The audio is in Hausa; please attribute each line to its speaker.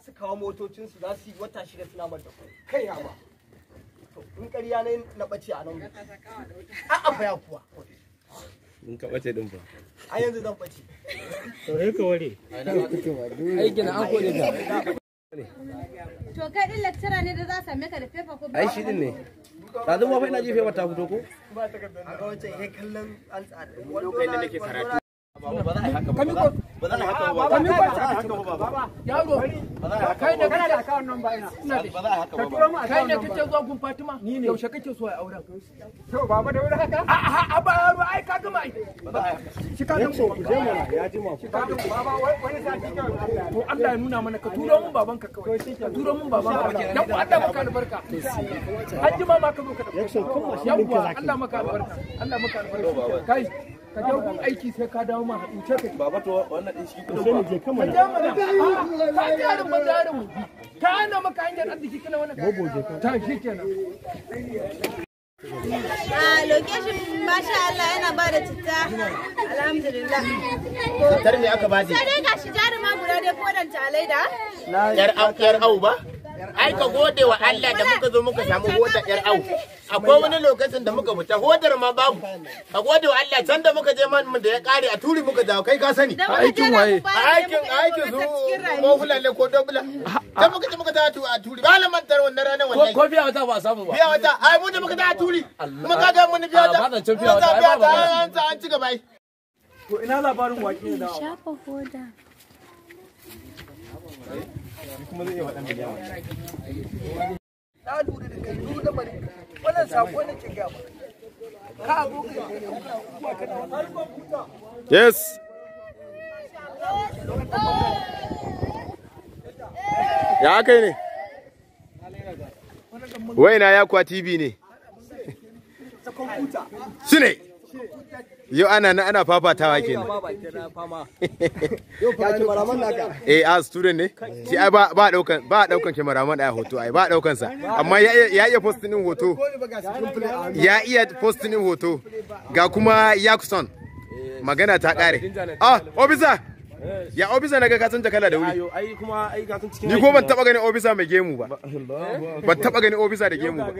Speaker 1: Su kawo motocinsu za su yi wata 6 suna mar da kai ya ba. To in ƙarya ne na ɓace a nan. A'a fa ya kuwa.
Speaker 2: In ka ɓace din fa.
Speaker 1: A yanzu zan ɓace.
Speaker 2: To sai ka ware. Aikin an kore ka.
Speaker 3: To kai din lecturer ne da za a same ka da paper ko
Speaker 2: Ai shi din ne. Ɗazun ma fa ina ji paper ta fito ko?
Speaker 1: Ba takardar. A ga wancan he kallon an tsada.
Speaker 2: Lokacin da nake karatu. Ba za a yi haka ba. Ba za a yi haka ba.
Speaker 4: Ba yaro, kai ne kana da account number ina.
Speaker 2: Ba za a yi haka ba.
Speaker 4: Kai ne kake zuwa gun Fatima? Yaushe kake so a auren? To baba da wuri haka? A a ba yaro ai ka gama ai.
Speaker 2: Shi ka ga ku je mana ya jima ku.
Speaker 4: Baba wani sati kawai. To Allah ya nuna mana ka turo mun babanka kawai. Ka turo mun babanka. Dan ku Allah maka albarka. An jima ma ka zo ka dauko. Yawwa Allah maka albarka. Allah maka albarka. Kai ka je gun aiki sai ka dawo ma haɗu ce ka.
Speaker 2: Baba to wannan din shi kudin ba.
Speaker 4: Je ka je mana. Ka jarin mazarin. Ka ana maka hanyar arziki kana wannan. Bobo je ka. Ta shi kenan.
Speaker 3: A location masha Allah yana ba da citta. Alhamdulillah.
Speaker 5: Cittar me aka ba
Speaker 3: Sai dai gashi jaruma guda dai kodanta a laida.
Speaker 5: Yar au yar au ba? Ai ka gode wa Allah da muka zo muka samu hodar yar au. Akwai wani lokacin da muka fita hodar ma babu. Ka gode wa Allah can da muka je man da ya kare a turi muka dawo kai ka sani.
Speaker 3: Aikin waye?
Speaker 5: A aikin su mofula ne ko dobula. Can muka je muka dawo a turi. Ba la mantar wannan ranar wallahi.
Speaker 2: Ko fiya wata ba a samu ba.
Speaker 5: Biya wata ai mu da muka dawo a turi. Kuma ka ga mun biya wata.
Speaker 2: Ba zancen fiya wata, ai
Speaker 5: Biya
Speaker 2: ba
Speaker 5: wata
Speaker 2: magana.
Speaker 5: an ci gaba ai.
Speaker 4: To ina labarin waƙe ne da.
Speaker 3: Shafa hoda.
Speaker 1: Na lura da kai lura bari. Wannan sako ne ke gaya maka. Ka zo ka yi
Speaker 6: Yes. Ya kai ne? Waina ya kuwa TV ne. Su ne. Yau ana na ana fafatawa kenan. Eh a student ne? Shi ai ba daukan ba daukan cameraman a hoto ai ba daukan sa. Amma ya iya posting din hoto. Ya iya posting din hoto. Ga kuma Yakson. Magana ta kare. Ah, officer. Ya officer naga ka canja kala da wuri.
Speaker 2: Ai kuma ai ka san cikin
Speaker 6: Ni ko ban taba ganin officer mai gemu ba. Ban taba ganin officer da gemu ba.